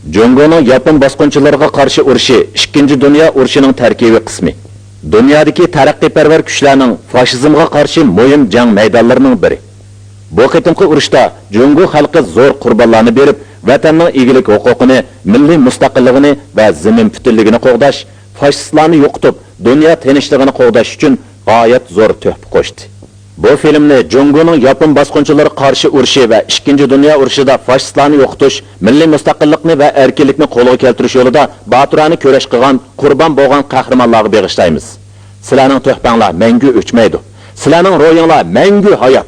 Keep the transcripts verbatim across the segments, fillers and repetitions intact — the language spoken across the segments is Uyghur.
جۇڭگونىڭ ياپون باسقۇنچىلىرىغا قارشى ئۇرۇشى ئىككىنچى دۇنيا ئۇرۇشىنىڭ تەركىبىي قىسمى. دۇنيادىكى تەرەققىيپەرۋەر كۈچلەرنىڭ فاشىزمغا قارشى مۇھىم جەڭ مەيدانلىرىنىڭ بىرى. بۇ قېتىمقى ئۇرۇشتا جۇڭگو خەلقى زور قۇربانلارنى بېرىپ، ۋەتەننىڭ ئىگىلىك ھوقۇقىنى، مىللىي مۇستەقىللىقىنى ۋە زېمىن پۈتۈنلۈكىنى قوغداش، فاشىستلارنى يوقىتىپ، دۇنيا تىنچلىقىنى قوغداش ئۈچۈن غايەت زور تۆھپە قوشتى. بۇ فىلىمنى جۇڭگونىڭ ياپون باسقۇنچىلىرىغا قارشى ئۇرۇشى ۋە ئىككىنچى دۇنيا ئۇرۇشىدا فاشىستلارنى يوقىتىش، مىللىي مۇستەقىللىقنى ۋە ئەركىنلىكنى قولغا كەلتۈرۈش يولىدا باتۇرانە كۈرەش قىلغان، قۇربان بولغان قەھرىمانلارغا بېغىشلايمىز. سىلەرنىڭ تۆھپەڭلار مەڭگۈ ئۆچمەيدۇ. سىلەرنىڭ روھىڭلار مەڭگۈ ھايات.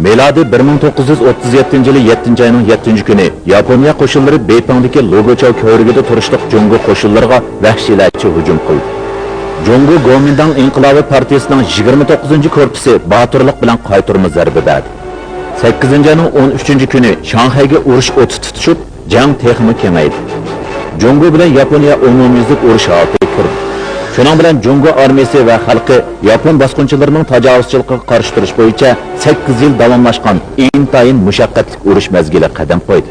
مىلادىي بىر مىڭ توققۇز يۈز ئوتتۇز يەتتىنچى يىلى يەتتىنچى ئاينىڭ يەتتىنچى كۈنى ياپونىيە قوشۇنلىرى بېيپىڭدىكى لۇگۇچاۋ كۆۋرۈكىدە تۇرۇشلۇق جۇڭگو قوشۇنلىرىغا ۋەھشىيلەرچە ھۇجۇم قىلدى. جۇڭگو گومىنداڭ ئىنقىلابى پارتىيىسىنىڭ يىگىرمە توققۇزىنچى كورپۇسى باتۇرلۇق بىلەن قايتۇرما زەربە بەردى. سەككىزىنچى ئاينىڭ ئون ئۈچىنچى كۈنى شاڭخەيگە ئۇرۇش ئوتى تۇتۇشۇپ، جەڭ تېخىمۇ كېڭەيدى. جۇڭگو بىلەن ياپونىيە ئومۇميۈزلۈك ئۇرۇش ھالىتىگە كىردى. شۇنىڭ بىلەن جۇڭگو ئارمىيىسى ۋە خەلقى ياپون باسقۇنچىلىرىنىڭ تاجاۋۇزچىلىقىغا قارشى تۇرۇش بويىچە سەككىز يىل داۋاملاشقان ئىنتايىن مۇشەققەتلىك ئۇرۇش مەزگىلى قەدەم قويدى.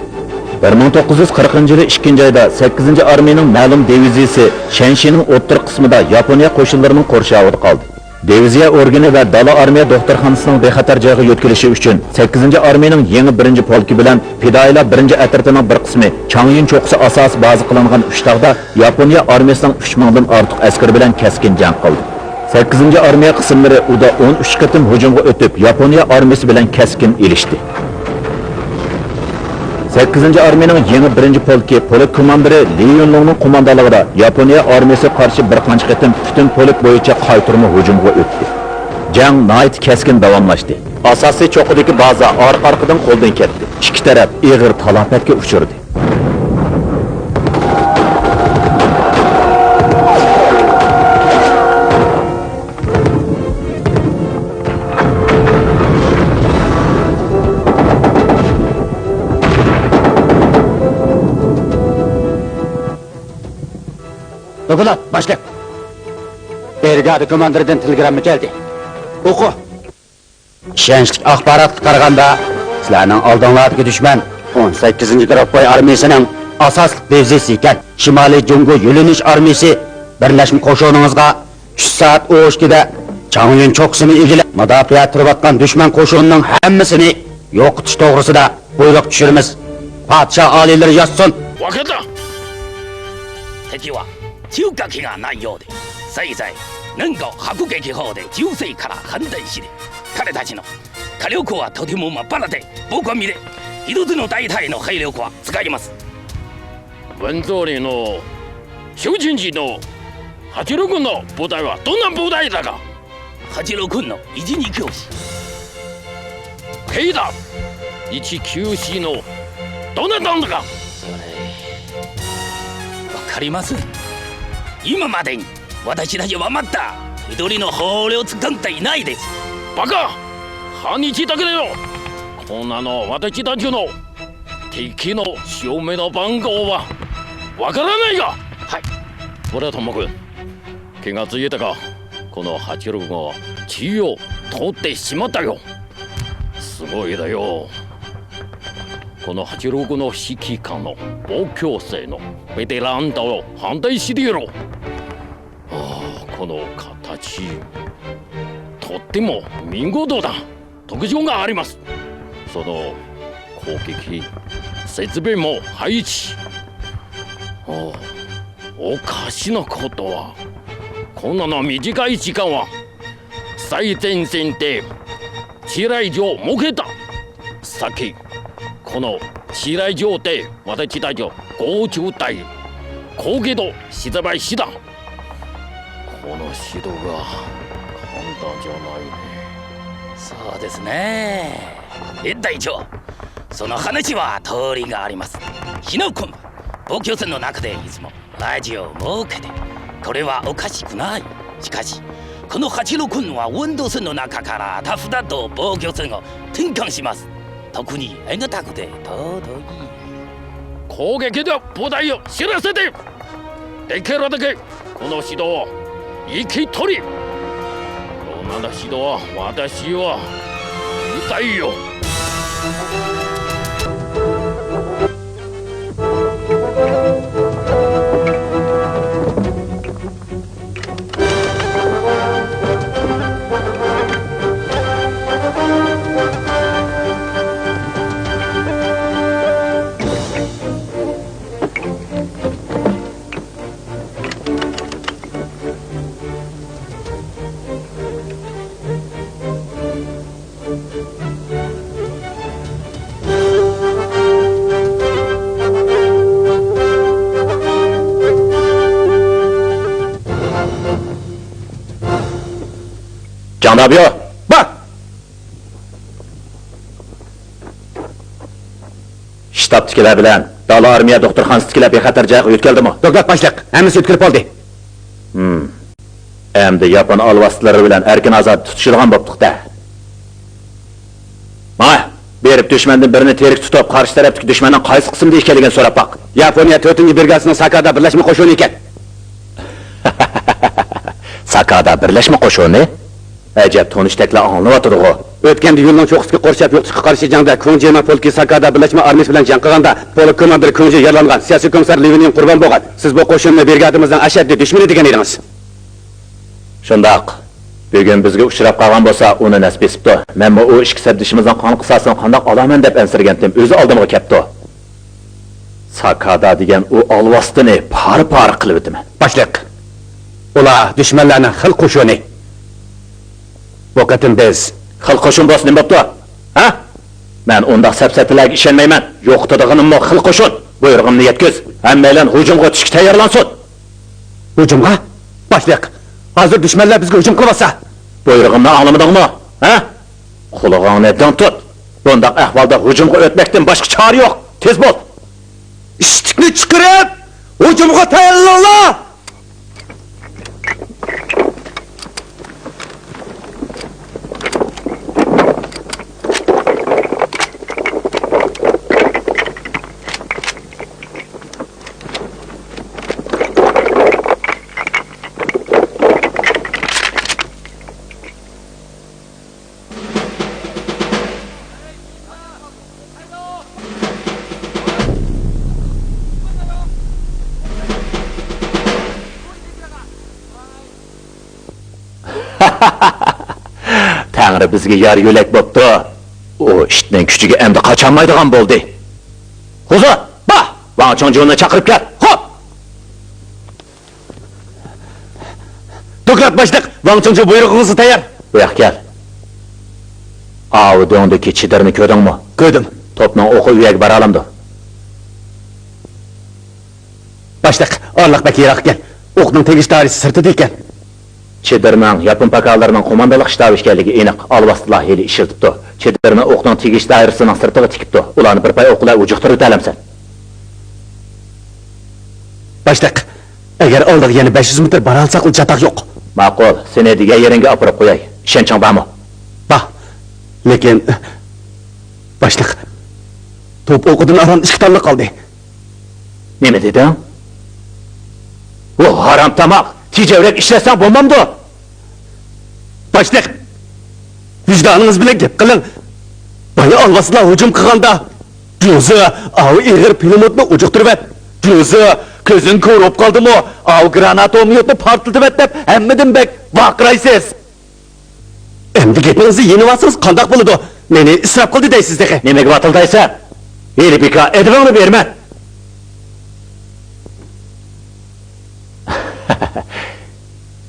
بىر مىڭ توققۇز يۈز قىرىقىنچى يىلى ئىككىنچى ئايدا سەككىزىنچى ئارمىيىنىڭ مەلۇم دىۋىزىيىسى شەنشىنىڭ ئوتتۇرا قىسمىدا ياپونىيە قوشۇنلىرىنىڭ قورشاۋىدا قالدى. دىۋىزىيە ئورگىنى ۋە دالا ئارمىيە دوختۇرخانىسىنىڭ بىخەتەر جايغا يۆتكىلىشى ئۈچۈن، سەككىزىنچى ئارمىيىنىڭ يېڭى بىرىنچى پولكى بىلەن پىدائىيلار بىرىنچى ئەترىتىنىڭ بىر قىسمى چاڭيۈن چوققىسى ئاساسىي بازا قىلىنغان ئۈچ تاغدا ياپونىيە ئارمىيىسىنىڭ ئۈچ مىڭدىن ئارتۇق ئەسكىرى بىلەن كەسكىن جەڭ قىلدى. سەككىزىنچى ئارمىيە قىسىملىرى ئۇدا ئون ئۈچ قېتىم ھۇجۇمغا ئۆتۈپ، ياپونىيە ئارمىيىسى بىلەن كەسكىن ئېلىشتى. سەككىزىنچى ئارمىيىنىڭ يېڭى بىرىنچى پولكى پولك كوماندىرى لى يۈنلۇڭنىڭ قوماندانلىقىدا ياپونىيە ئارمىيىسىغا قارشى بىر قانچە قېتىم پۈتۈن پولك بويىچە قايتۇرما ھۇجۇمغا ئۆتتى. جەڭ ناھايىتى كەسكىن داۋاملاشتى. ئاساسىي چوققىدىكى بازا ئارقا-ئارقىدىن قولدىن كەتتى. ئىككى تەرەپ ئېغىر تالاپەتكە ئۇچرىدى. دوكلات، باشلىق. برىگادا كوماندىرىدىن تېلېگرامما كەلدى. ئوقۇ. ئىشەنچلىك ئاخباراتقا قارىغاندا، سىلەرنىڭ ئالدىڭلاردىكى دۈشمەن ئون سەككىزىنچى گۇرۇپپا ئارمىيىسىنىڭ ئاساسلىق دىۋىزىيىسى ئىكەن. شىمالىي جۇڭگو يۆنىلىش ئارمىيىسى بىرلەشمە قوشۇنىڭىزغا چۈش سائەت ئون ئىككىدە چاڭيۈن چوققىسىنى ئىگىلەپ، مۇداپىئە تۇرۇۋاتقان دۈشمەن قوشۇنىنىڭ ھەممىسىنى يوقىتىش توغرىسىدا بۇيرۇق چۈشۈرىمىز. پادىشاھ ئالىيلىرى ياشىسۇن! わかった。敵は中華機が南洋で、せいぜい南下を迫撃砲で銃声から反対して、彼たちの火力はとてもまっぱらで、僕は見て、一つの大隊の兵力は使います。文造里の、修真寺の、八郎君の部隊はどんな部隊だか。八郎君の一二教師。兵だ。一九四の、どんななんだか。それ、わかりません。今までに私たちはまだ一人の捕虜をつかんでいないです。バカ！半日だけだよ。こんなの私たちの敵の正面の番号はわからないか。はい。それとも君、気がついたか？この八郎君は地位を取ってしまったよ。すごいだよ。この八郎君の指揮下の暴君のベテランだを反対している。ああ、この形、とっても見事だ。特徴があります。その攻撃、設備も配置。ああ、おかしなことは。こんなの短い時間は、最前線で地雷場を設けた。さっき、この地雷場で私たちは合流隊、攻撃と静まりした。この指導が簡単じゃないね。そうですね。え、隊長、その話は通りがあります。日野君は防御線の中でいつもラジオを設けて、これはおかしくない。しかし、この八郎君は運動線の中からタフだと防御線を転換します。特にありがたくて尊い。攻撃で部隊を知らせて。できるだけこの指導を引き取り、この指導は私は見たいよ。 جاڭدابيو، بار! شتابتىكىلەر بىلەن دالا ئارمىيە دوختۇرخانىسىدىكىلەر بىخەتەر جايغا يۆتكەلدىمۇ؟ دوكلات باشلىق، ھەممىسى يۆتكىلىپ بولدى. ھىم. ئەمدى ياپون ئالۋاستىلىرى بىلەن ئەركىن ئازادە تۇتۇشىدىغان بوپتۇق-دە. ماڭە، بېرىپ دۈشمەندىن بىرىنى تىرىك تۇتۇپ، قارشى تەرەپتىكى دۈشمەننىڭ قايسى قىسمىدا ئىكەنلىكىنى سوراپ باق. ياپونىيە تۆتىنچى برىگادىسىنىڭ ساكادا بىرلەشمە قوشۇنى ئىكەن. ساكادا بىرلەشمە قوشۇنى؟ ئەجەب، تونۇشتەكلا ئاڭلىنىۋاتىدىغۇ. ئۆتكەندە يولنىڭ چوققىسىغا قورشاپ يوقىتىشقا قارشى جەڭدە كۇڭ جيېما پولكى ساكادا بىرلەشمە ئارمىيىسى بىلەن جەڭ قىلغاندا، پولك كوماندىرى كۇڭ جى يارىلانغان، سىياسىي كومىسسار لىۋېنيىڭ قۇربان بولغان. سىز بۇ قوشۇننى برىگادىمىزنىڭ ئەشەددىي دۈشمىنى دېگەن ئىدىڭىز. شۇنداق. بۈگۈن بىزگە ئۇچراپ قالغان بولسا، ئۇنى نەسىپ ئېسىپتۇ. مەنمۇ ئۇ ئىككى سەپدىشىمىزنىڭ قان قىساسىنى قانداق ئالارمەن دەپ ئەنسىرىگەنتىم، ئۆزى ئالدىمغا كەپتۇ. ساكادا دېگەن ئۇ ئالۋاستىنى پارە-پارە قىلىۋېتىمەن. باشلىق، ئۇلار دۈشمەنلەرنىڭ خىل قوشۇنى. بۇ قېتىم بىز. خىل قوشۇن بولسا نېمە بوپتۇ؟ ھە؟ مەن ئۇنداق سەپسەتىلەرگە ئىشەنمەيمەن. يوقىتىدىغىنىممۇ خىل قوشۇن. بۇيرۇغۇمنى يەتكۈز. ھەممەيلەن ھۇجۇمغا ئۆتۈشكە تەييارلانسۇن. ھۇجۇمغا؟ باشلىق، ھازىر دۈشمەنلەر بىزگە ھۇجۇم قىلىۋاتسا. بۇيرۇغۇمنى ئاڭلىمىدىڭمۇ؟ ھە؟ قۇلىقىڭنى دىڭ تۇت. بۇنداق ئەھۋالدا ھۇجۇمغا ئۆتمەكتىن باشقا چارە يوق. تېز بول! ئىشتىكنى چىقىرىپ، ھۇجۇمغا تەييارلىنىڭلار! تەڭرى بىزگە يار يۆلەك بوپتۇ. ئۇ ئىتنىڭ كۈچىگە ئەمدى قاچالمايدىغان بولدى. خوزا، با! ۋاڭ چىڭجۇنى چاقىرىپ كەل. خوپ! دوكلات باشلىق، ۋاڭ چىڭجۇ بۇيرۇقىڭىزغا تەييار. بۇياققا كەل. ئاۋۇ دۆڭدىكى چېدىرنى كۆردۈڭمۇ؟ كۆردۈم. توپنىڭ ئوقى ئۇ يەرگە بارالامدۇ؟ باشلىق، ئارىلىق بەك يىراق ئىكەن. ئوقنىڭ تېگىش دائىرىسى سىرتىدا ئىكەن. چېدىرنىڭ ياپون پاكالىرىنىڭ قوماندانلىق شتابى ئىكەنلىكى ئېنىق، ئالۋاستىلار ھىيلە ئىشلىتىپتۇ. چېدىرنى ئوقنىڭ تېگىش دائىرىسىنىڭ سىرتىغا تىكىپتۇ. ئۇلارنى بىر پاي ئوق بىلەن ئۇجۇقتۇرۇۋېتەلەمسەن؟ باشلىق، ئەگەر ئالدىغا يەنە بەش يۈز مېتىر بارالىساقلا چاتاق يوق. ماقۇل، سېنى دېگەن يېرىڭگە ئاپىرىپ قوياي. ئىشەنچىڭ بارمۇ؟ بار. لېكىن، باشلىق، توپ ئوقىدىن ئاران ئىككى تاللا قالدى. نېمە دېدىڭ؟ ۋو ھارام تاماق! تېجەۋرەك ئىشلەتسەڭ بولمامدۇ؟ باشلىق، ۋىجدانىڭىز بىلەن گەپ قىلىڭ. بايا ئالۋاستىلار ھۇجۇم قىلغاندا، جۇزى ئاۋۇ ئېغىر پىلىموتنى ئۇجۇقتۇرۇۋەت. جۇزى، كۆزۈڭ كور بولۇپ قالدىمۇ؟ ئاۋۇ گراناتوميوتنى پارتلىتىۋەت دەپ ھەممىدىن بەك ۋارقىرايسىز. ئەمدى گېپىڭىزنى يېنىۋالسىڭىز قانداق بولىدۇ؟ مېنى ئىسراپ قىلدى دەيسىز تېخى. نېمىگە ۋاتىلدايسەن؟ ھېلى بىكار ئەدىپىڭنى بېرىمەن.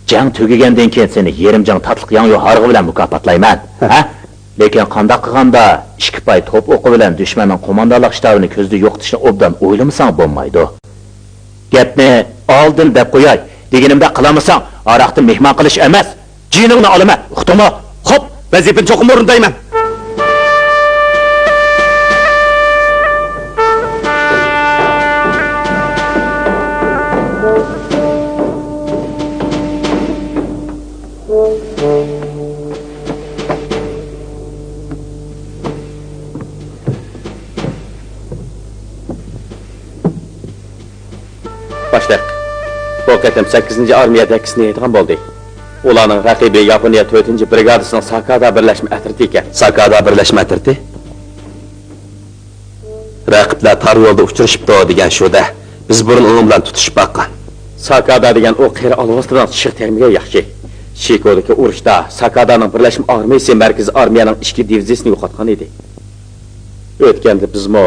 جەڭ تۈگىگەندىن كېيىن سېنى يېرىم جەڭ تاتلىق ياڭيۇ ھارغا بىلەن مۇكاپاتلايمەن. ھە؟ لېكىن قانداق قىلغاندا ئىككى پاي توپ ئوقى بىلەن دۈشمەننىڭ قوماندانلىق شتابىنى كۆزدە يوقىتىشنى ئوبدان ئويلىمىساڭ بولمايدۇ. گەپنى ئالدىن دەپ قوياي، دېگىنىمدەك قىلالمىساڭ، ھاراقتىن مېھمان قىلىش ئەمەس، جېنىڭنى ئالىمەن، ئۇقتۇڭمۇ؟ خوپ، ۋەزىپىنى چوقۇم ئورۇندايمەن. باشلىق، بۇ قېتىم سەككىزىنچى ئارمىيە دەككىسىنى يەيدىغان بولدى. ئۇلارنىڭ رەقىبى ياپونىيە تۆتىنچى برىگادىسىنىڭ ساكادا بىرلەشمە ئەترىتى ئىكەن. ساكادا بىرلەشمە ئەترىتى؟ رەقىبلەر تار يولدا ئۇچرىشىپتۇ دېگەن شۇ-دە. بىز بۇرۇن ئۇنىڭ بىلەن تۇتۇشۇپ باققان. ساكادا دېگەن ئۇ قېرى ئالۋاستىنىڭ چىشىغا تەگمىگەن ياخشى. شىكودىكى ئۇرۇشتا ساكادانىڭ بىرلەشمە ئارمىيىسى مەركىزىي ئارمىيەنىڭ ئىككى دىۋىزىيىسىنى يوقاتقان ئىدى. ئۆتكەندە بىزمۇ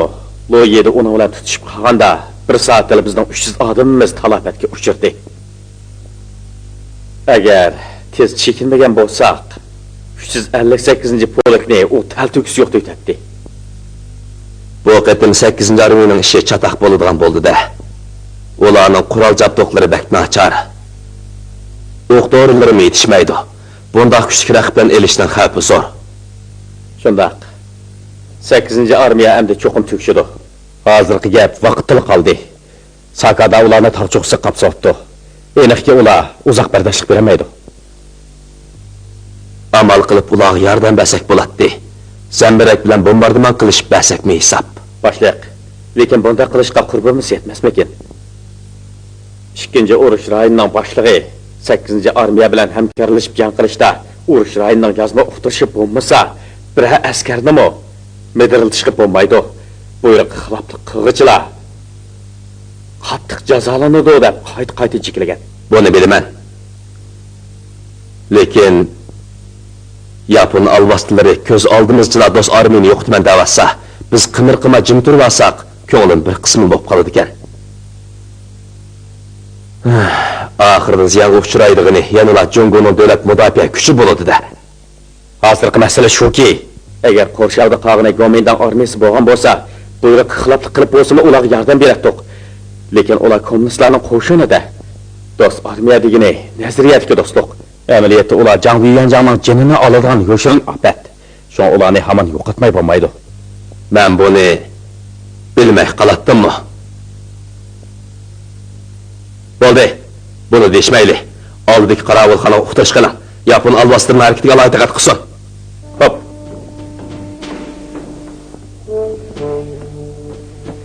لويىدا ئۇنىڭ بىلەن تۇتۇشۇپ قالغاندا، بىر سائەتتىلا بىزنىڭ ئۈچ يۈز ئادىمىمىز تالاپەتكە ئۇچرىدى. ئەگەر تېز چېكىنمىگەن بولساق، ئۈچ يۈز ئەللىك سەككىزىنچى پولكنى ئۇ تەلتۆكۈس يوقىتىۋېتەتتى. بۇ قېتىم سەككىزىنچى ئارمىيەنىڭ ئىشى چاتاق بولىدىغان بولدى-دە. ئۇلارنىڭ قورال جابدۇقلىرى بەك ناچار. ئوق دورىلىرىمۇ يېتىشمەيدۇ. بۇنداق كۈچلۈك رەقىب بىلەن ئېلىشنىڭ خەۋپى زور. شۇنداق. سەككىزىنچى ئارمىيە ئەمدى چوقۇم تۈگىشىدۇ. ھازىرقى گەپ ۋاقىتتىلا قالدى. ساكادا ئۇلارنى تاغ چوققىسىغا قاپساۋاپتۇ. ئېنىقكى، ئۇلار ئۇزاق بەرداشلىق بېرەلمەيدۇ. ئامال قىلىپ ئۇلارغا ياردەم بەرسەك بولاتتى. زەمبىرەك بىلەن بومباردىمان قىلىشىپ بەرسەكمۇ ھېساب. باشلىق، لېكىن بۇنداق قىلىشقا قۇربىمىز يەتمەسمىكىن؟ ئىككىنچى ئۇرۇش رايونىنىڭ باشلىقى سەككىزىنچى ئارمىيە بىلەن ھەمكارلىشىپ جەڭ قىلىشتا ئۇرۇش رايونىنىڭ يازما ئۇقتۇرۇشى بولمىسا، بىرەر ئەسكەرنىمۇ مىدىرلىتىشقا بولمايدۇ. بۇيرۇققا خىلاپلىق قىلغۇچىلار قاتتىق جازالىنىدۇ دەپ قايتا-قايتا جېكىلىگەن. بۇنى بىلىمەن. لېكىن ياپون ئالۋاستىلىرى كۆز ئالدىمىزدىلا دوست ئارمىيىنى يوقىتىمەن دەۋاتسا، بىز قىمىر قىلماي جىم تۇرۇۋالساق، كۆڭلۈم بىر قىسمىل بولۇپ قالىدىكەن. ئاخىرىدا زىيانغا ئۇچرايدىغىنى يەنىلا جۇڭگونىڭ دۆلەت مۇداپىئە كۈچى بولىدۇ-دە. ھازىرقى مەسىلە شۇكى، ئەگەر قورشاۋدا قالغىنى گومىنداڭ ئارمىيىسى بولغان بولسا، بۇيرۇققا خىلاپلىق قىلىپ بولسىمۇ ئۇلارغا ياردەم بېرەتتۇق. لېكىن ئۇلار كوممۇنىستلارنىڭ قوشۇنى-دە. دوست ئارمىيە دېگىنى نەزەرىيەدىكى دوستلۇق. ئەمەلىيەتتە ئۇلار جاڭ ۋېيۈەنجاڭنىڭ جېنىنى ئالىدىغان يوشۇرۇن ئاپەت. شۇڭا ئۇلارنى ھامان يوقاتماي بولمايدۇ. مەن بۇنى بىلمەي قالاتتىممۇ؟ بولدى، بۇنى دېيىشمەيلى. ئالدىدىكى قاراۋۇلخانىغا ئۇقتۇرۇش قىلىڭ. ياپون ئالۋاستىلىرىنىڭ ھەرىكىتىگە ئالاھىدە دىققەت قىلسۇن. خوپ.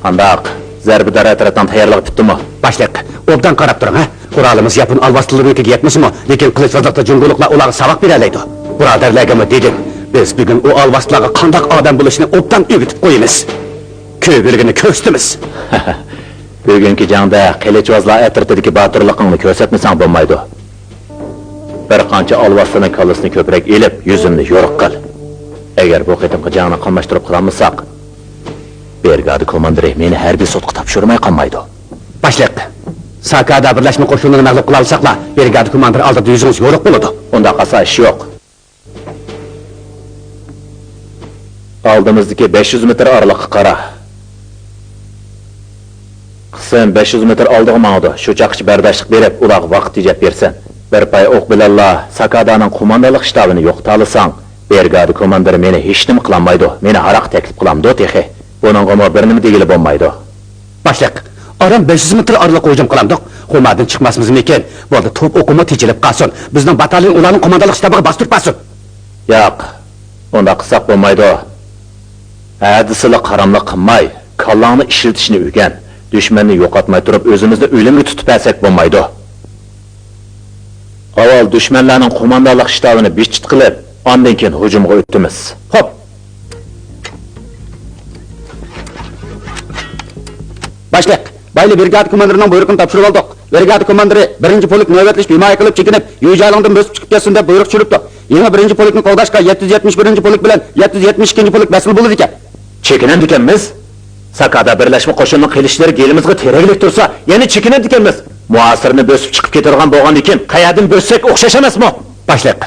قانداق؟ زەربىدار ئەترەتنىڭ تەييارلىقى پۈتتىمۇ؟ باشلىق، ئوبدان قاراپ تۇرۇڭ، ھە؟ قورالىمىز ياپون ئالۋاستىلىرىنىڭكىگە يەتمىسىمۇ، لېكىن قىلىچۋازلىقتا جۇڭگولۇقلار ئۇلارغا ساۋاق بېرەلەيدۇ. بۇرادەرلەرگىمۇ دېدىم، بىز بۈگۈن ئۇ ئالۋاستىلارغا قانداق ئادەم بولۇشنى ئوبدان ئۆگىتىپ قويىمىز. كۆرگۈلۈكىنى كۆرسىتىمىز. بۈگۈنكى جەڭدە قىلىچۋازلار ئەترىتىدىكى باتۇرلۇقۇڭنى كۆرسەتمىسەڭ بولمايدۇ. بىر قانچە ئالۋاستىنىڭ كاللىسىنى كۆپرەك ئېلىپ، يۈزۈمنى يورۇق قىل. ئەگەر بۇ قېتىمقى جەڭنى قاملاشتۇرۇپ قالالمىساق، برىگادا كوماندىرى مېنى ھەربىي سوتقا تاپشۇرماي قالمايدۇ. باشلىق، ساكادا بىرلەشمە قوشۇنىنى مەغلۇپ قىلالىساقلا، برىگادا كوماندىرى ئالدىدا يۈزىڭىز يورۇق بولىدۇ. ئۇنداق ئاسان ئىش يوق. ئالدىمىزدىكى بەش يۈز مېتىر ئارىلىققا قارا. قىسىم بەش يۈز مېتىر ئالدىغا ماڭىدۇ. شۇ چاغقىچە بەرداشلىق بېرىپ، ئۇلارغا ۋاقىت تېجەپ بېرىسەن. بىر پاي ئوق بىلەنلا ساكادانىڭ قوماندانلىق شتابىنى يوقىتالىساڭ، برىگادا كوماندىرى مېنى ھېچنېمە قىلالمايدۇ، مېنى ھاراق تەكلىپ قىلامدۇ تېخى. بۇنىڭغىمۇ بىر نېمە دېگىلى بولمايدۇ. باشلىق، ئاران بەش يۈز مېتىر ئارىلىققا ھۇجۇم قىلامدۇق؟ خۇماردىن چىقماسمىزمىكىن؟ بولدى، توپ ئوقىمۇ تېجىلىپ قالسۇن. بىزنىڭ باتاليون ئۇلارنىڭ قوماندانلىق شتابىغا باستۇرۇپ بارسۇن. ياق، ئۇنداق قىلساق بولمايدۇ. ھەدىسىلا قاراملىق قىلماي، كاللاڭنى ئىشلىتىشنى ئۆگەن. دۈشمەننى يوقاتماي تۇرۇپ، ئۆزىمىزنى ئۆلۈمگە تۇتۇپ بەرسەك بولمايدۇ. ئاۋۋال دۈشمەنلەرنىڭ قوماندانلىق شتابىنى بىتچىت قىلىپ، ئاندىن كېيىن ھۇجۇمغا ئۆتىمىز. خوپ. باشلىق، بايلى برىگادا كوماندىرىنىڭ بۇيرۇقىنى تاپشۇرۇۋالدۇق. برىگادا كوماندىرى بىرىنچى پولك نۆۋەتلىشىپ ھىمايە قىلىپ چېكىنىپ، يۈجيالىڭدىن بۆسۈپ چىقىپ كەتسۇن دەپ بۇيرۇق چۈشۈرۈپتۇ. يېڭى بىرىنچى پولكنى قوغداشقا يەتتە يۈز يەتمىش بىرىنچى پولك بىلەن يەتتە يۈز يەتمىش ئىككىنچى پولك ۋەسىل بولىدىكەن. چېكىنەمدىكەنمىز؟ ساكادا بىرلەشمە قوشۇننىڭ قىلىچلىرى گېلىمىزغا تېرەكلىك تۇرسا، يەنە چېكىنەمدىكەنمىز؟ مۇھاسىرىنى بۆسۈپ چىقىپ كېتىدىغان بولغاندىكىن، قەيەردىن بۆسسەك ئوخشاش ئەمەسمۇ؟ باشلىق،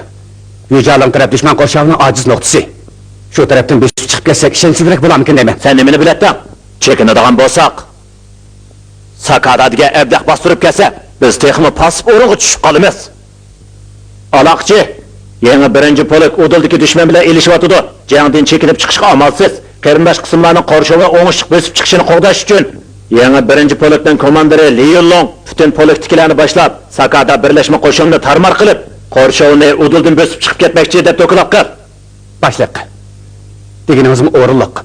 يۈجالىڭ تەرەپ دۈشمەن قورشاۋىنىڭ ئاجىز نۇقتىسى. شۇ تەرەپتىن بۆسۈپ چىقىپ كەتسەك، ئىشەنچلىرەك بولارمىكىن دەيمەن. سەن نېمىنى بىلەتتىڭ؟ چېكىنىدىغان بولساق، ساكادا دېگەن ئەبلەخ باستۇرۇپ كەلسە، بىز تېخىمۇ پاسسىپ ئورۇنغا چۈشۈپ قالىمىز. ئالاقچى، يېڭى بىرىنچى پولك ئۇدۇلدىكى دۈشمەن بىلەن ئېلىشىۋاتىدۇ. جەڭدىن چېكىنىپ چىقىشقا ئامالسىز، قېرىنداش قىسىملارنىڭ قورشاۋغا ئوڭۇشلۇق بۆسۈپ چىقىشىنى قوغداش ئۈچۈن، يېڭى بىرىنچى پولكنىڭ كوماندىرى لى يۈنلۇڭ پۈتۈن پولكتىكىلەرنى باشلاپ، ساكادا بىرلەشمە قوشۇنىنى تارمار قىلىپ، قورشاۋنى ئۇدۇلدىن بۆسۈپ چىقىپ كەتمەكچى دەپ دوكلات قىل. باشلىق، دېگىنىڭىزمۇ ئورۇنلۇق.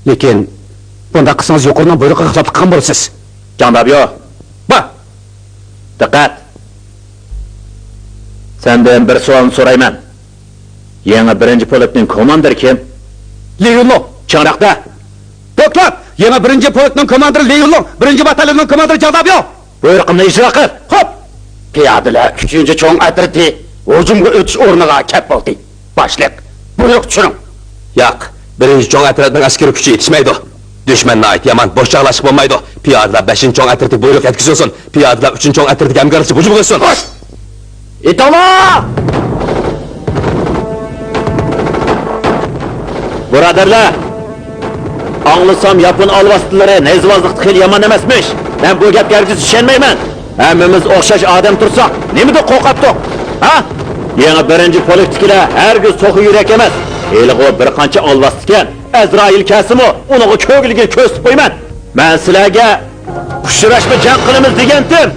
لېكىن بۇنداق قىلسىڭىز يۇقىرىنىڭ بۇيرۇقىغا خىلاپلىق قىلغان بولىسىز. جاڭدابيو، با! دىققەت! سەندىن بىر سوئالنى سورايمەن. يېڭى بىرىنچى پولكنىڭ كوماندىرى كىم؟ لى يۈنلۇڭ. چىڭراقتا. دوكلات! يېڭى بىرىنچى پولكنىڭ كوماندىرى لى يۈنلۇڭ، بىرىنچى باتاليوننىڭ كوماندىرى جاڭدابيو. بۇيرۇقۇمنى ئىجرا قىل! خوپ! پىيادىلەر ئۈچىنچى چوڭ ئەترىتى ھۇجۇمغا ئۆتۈش ئورنىغا كەپ بولدى. باشلىق، بۇيرۇق چۈشۈرۈڭ. ياق، بىرىنچى چوڭ ئەترەتنىڭ ئەسكىرىي كۈچى يېتىشمەيدۇ. دۈشمەن ناھايىتى يامان، بوش چاغلاشقا بولمايدۇ. پىيادىلەر بەشىنچى چوڭ ئەترىتىگە بۇيرۇق يەتكۈزۈلسۇن. پىيادىلەر ئۈچىنچى چوڭ ئەترىتىگە ھەمكارلىقچە ھۇجۇم قىلسۇن. خوش! ئېيتىڭلار! بۇرادەرلەر! ئاڭلىسام، ياپون ئالۋاستىلىرى نەيزىۋازلىقتا خېلى يامان ئەمەسمىش. مەن بۇ گەپكە ھەرگىز ئىشەنمەيمەن. ھەممىمىز ئوخشاش ئادەم تۇرساق، نېمىدىن قورقاتتۇق؟ ھە؟ يېڭى بىرىنچى پولكتىكىلەر ھەرگىز توخۇ يۈرەك ئەمەس. ھېلىغۇ بىر قانچە ئالۋاستىكەن. ئەزرائىل كەلسىمۇ، ئۇنىڭغا كۆرگۈلۈكىنى كۆرسىتىپ قويىمەن. مەن سىلەرگە ئۇچراشما جەڭ قىلىمىز دېگەنتىم.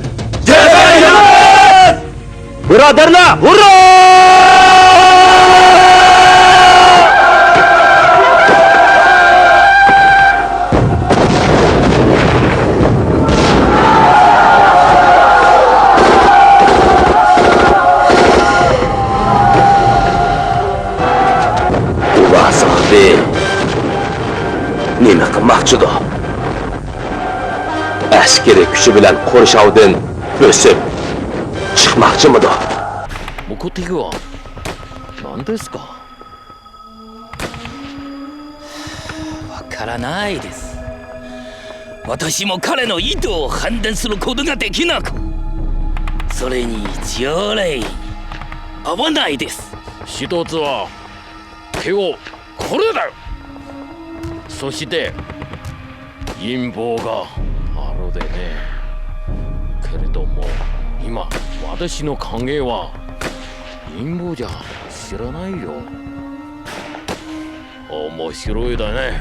جەڭ قىلىمىز! بۇرادەرلەر، ھۇررا! ئۇلار زادى نېمە قىلماقچىدۇ؟ ئەسكىرىي كۈچى بىلەن قورشاۋدىن بۆسۈپ چىقماقچىمىدۇ؟ 目的は何ですか？わからないです。私も彼の意図を判断することができなく、それに条例に合わないです。一つは手をこれだ。そして陰謀があるでね。けれども、今私の考えは陰謀じゃ知らないよ。面白いだね。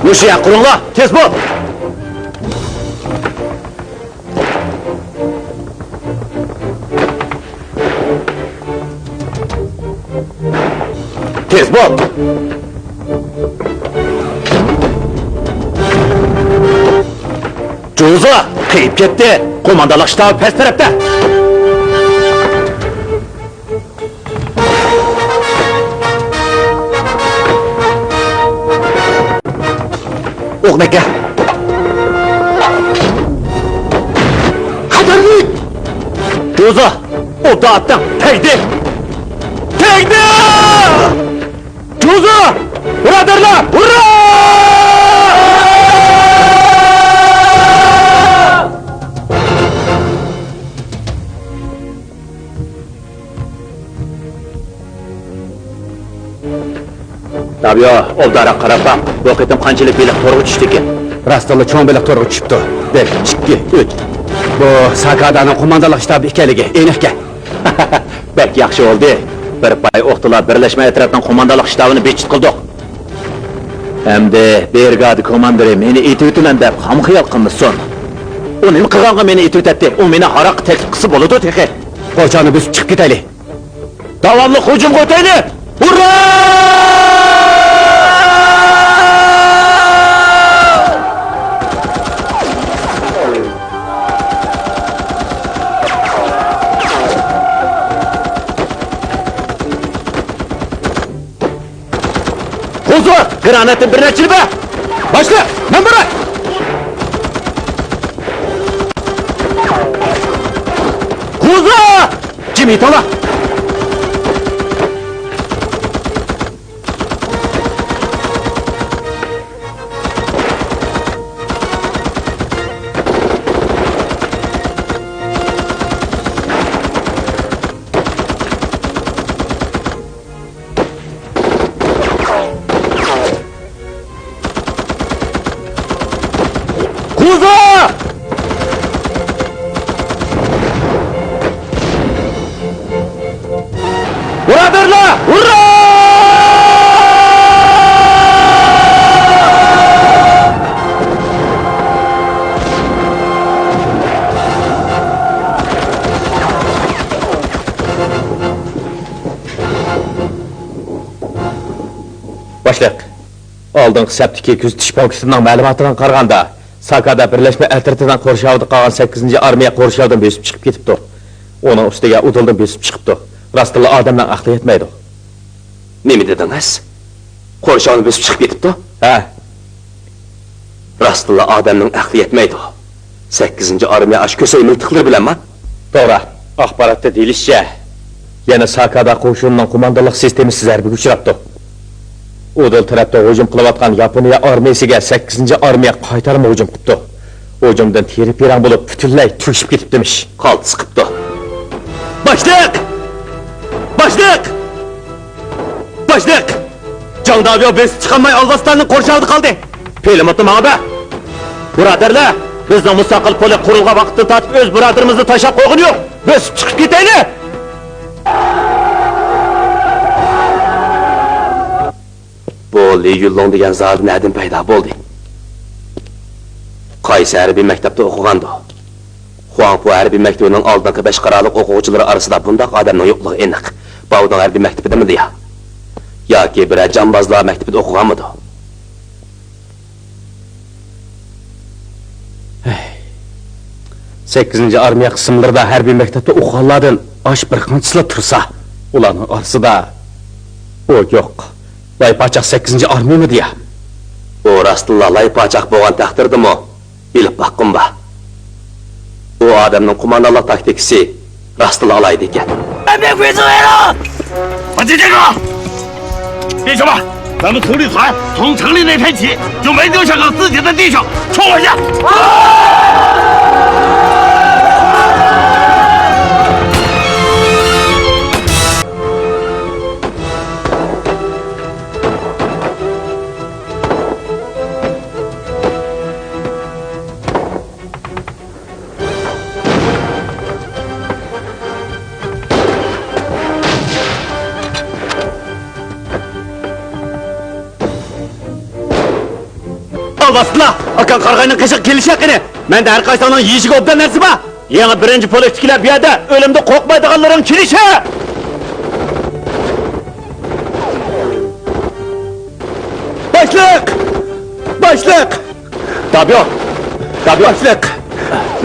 مۇشۇ يەر قۇرۇڭلار، تېز بول! تېز بول! جۇزا قېيىپ كەتتى. قوماندانلىق شتابى پەس تەرەپتە. ئوق مەككە. خەتەرلىك! جۇزا، ئوتتا ئاتتىڭ، تەگدى! تەگدى! جۇزا! بۇرادەرلەر، ھۇررا! دابيو، ئوبدانراق قاراپ باق، بۇ قېتىم قانچىلىك بېلىق تورغا چۈشتىكىن؟ راستتىنلا چوڭ بېلىق تورغا چۈشۈپتۇ. بىر، ئىككى، ئۈچ. بۇ ساكادانىڭ قوماندانلىق شتابى ئىكەنلىكى ئېنىقكەن. بەك ياخشى بولدى. بىر پاي ئوقتىلا بىرلەشمە ئەترەتنىڭ قوماندانلىق شتابىنى بىچىت قىلدۇق. ئەمدى برىگادا كوماندىرى مېنى ئېتىۋېتىمەن دەپ خام خىيال قىلمىسۇن. ئۇ نېمە قىلغانغا مېنى ئېتىۋېتەتتى؟ ئۇ مېنى ھاراققا تەكلىپ قىلسا بولىدۇ تېخى. قورشاۋنى بۆسۈپ چىقىپ كېتەيلى. داۋاملىق ھۇجۇمغا ئۆتەيلى! ھۇررا! قوزا! گراناتتىن بىر نەچچىنى بەر! باشلىق، مەن باراي! قوزا! جىم ئېتىڭلار! قوزا! بۇرادەرلەر، ھۇررا! باشلىق، ئالدىنقى سەپتىكى كۆزىتىش پونكىتىنىڭ مەلۇماتىغا قارىغاندا، ساكادا بىرلەشمە ئەترىتىنىڭ قورشاۋىدا قالغان سەككىزىنچى ئارمىيە قورشاۋدىن بۆسۈپ چىقىپ كېتىپتۇ. ئۇنىڭ ئۈستىگە ئۇدۇلدىن بۆسۈپ چىقىپتۇ. راستتىنلا ئادەمنىڭ ئەقلى يەتمەيدۇ. نېمە دېدىڭىز؟ قورشاۋنى بۆسۈپ چىقىپ كېتىپتۇ؟ ھە. راستتىنلا ئادەمنىڭ ئەقلى يەتمەيدۇ. سەككىزىنچى ئارمىيە ئاشۇ كۆسەي مىلتىقلىرى بىلەنما؟ توغرا. ئاخباراتتا دېيىلىشىچە، يەنە ساكادا قوشۇنىنىڭ قوماندانلىق سىستېمىسى زەربىگە ئۇچراپتۇ. ئۇدۇل تەرەپتە ھۇجۇم قىلىۋاتقان ياپونىيە ئارمىيىسىگە سەككىزىنچى ئارمىيە قايتارما ھۇجۇم قىپتۇ. ھۇجۇمدىن تېرە-پىراڭ بولۇپ، پۈتۈنلەي تۈگىشىپ كېتىپتىمىش. قالتىس قىپتۇ. باشلىق! باشلىق! باشلىق! جاڭ دابيو بۆسۈپ چىقالماي، ئالۋاستاننىڭ قورشاۋىدا قالدى. پىلىموتنى ماڭا بەر. بۇرادەرلەر، بىزنىڭ مۇستەقىل پولك قۇرۇلغان ۋاقىتتىن تارتىپ ئۆز بۇرادىرىمىزنى تاشلاپ قويغىنى يوق. بۆسۈپ چىقىپ كېتەيلى! بۇ لى يۈنلۇڭ دېگەن زادى نەدىن پەيدا بولدى؟ قايسى ھەربىي مەكتەپتە ئوقۇغاندۇ؟ خۇاڭپۇ ھەربىي مەكتىپىنىڭ ئالدىنقى بەش قارالىق ئوقۇغۇچىلىرى ئارىسىدا بۇنداق ئادەمنىڭ يوقلۇقى ئېنىق. باۋدۇڭ ھەربىي مەكتىپىدىمىدى يا؟ ياكى بىرەر جامبازلار مەكتىپىدە ئوقۇغانمىدۇ؟ ھەي. سەككىزىنچى ئارمىيە قىسىملىرىدا ھەربىي مەكتەپتە ئوقۇغانلاردىن ئاش بىر قانچىسىلا تۇرسا، ئۇلارنىڭ ئارىسىدا ئۇ يوق. لاي پاچاق سەككىزىنچى ئارمىيىمىدى يا؟ ئۇ راستتىنلا لاي پاچاق بولغان تەقدىردىمۇ، ئېلىپ باققۇم بار. ئۇ ئادەمنىڭ قوماندانلىق تاكتىكىسى راستتىنلا ئالاھىدە ئىكەن. 别回头了！我这这个，弟兄们，咱们土旅团从城里那天起，就没丢下过自己的弟兄，冲我下！ ئالۋاستىلار، ئاكاڭ قارىغاينىڭ قېشىغا كېلىشە قېنى. مەندە ھەر قايسىڭنىڭ يېيىشىگە ئوبدان نەرسە بار. يېڭى بىرىنچى پولكتىكىلەر بۇ يەردە ئۆلۈمدىن قورقمايدىغانلىرىڭ كېلىشە! باشلىق! باشلىق! دابيو! دابيو! باشلىق!